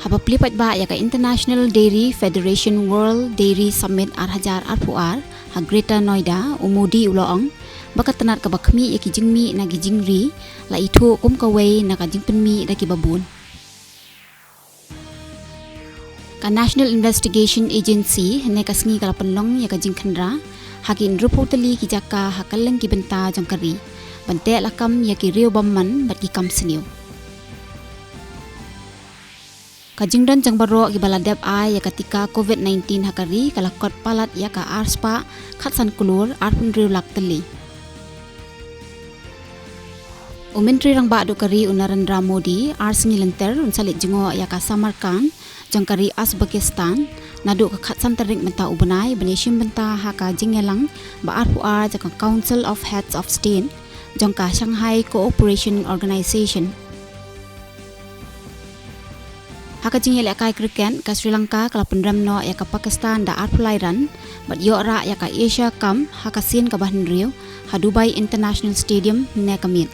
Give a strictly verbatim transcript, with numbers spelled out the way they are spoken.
Haba plie paidbah ïa ka International Dairy Federation World Dairy Summit ar hajar arphew ar ha Greater Noida, u Modi u la ong ba ka tnat kaba khmih ïa ki jingmih na ki jingri la ithuh kum kawei na ka jingpynmih da kiba bun. Ka National Investigation Agency hynne ka sngi ka la pynlong ïa ka jingkhynra ha ki hynriewphew tylli ki jaka ha kylleng ki bynta jong ka ri ban teh lakam ïa ki riew bymman bad ki kam sniew. Ka jingdon jong baroh kiba la dep ai ïa ka tika COVID nineteen ha ka ri ka la kot palat ïa ka arspah khatsan klur arphew hynriew lak tylli. U Myntri Rangbah Duh ka ri u Narendra Modi ar sngi lynter un sa leit jngoh ïa ka Samarkand jong ka ri Uzbekistan naduh ka khatsan tarik mynta u bnai ban ïashim bynta ha ka jingïalang ba arphew ar jong ka Council of Heads of State jong ka Shanghai Cooperation Organization. Ha ka jingïalehkai cricket, ka Sri Lanka ka la pynrem noh ïa ka Pakistan da arphew lai run bad ïoh rah ïa ka Asia Cup ha ka sien kaba hynriew ha Dubai International Stadium hynne ka miet.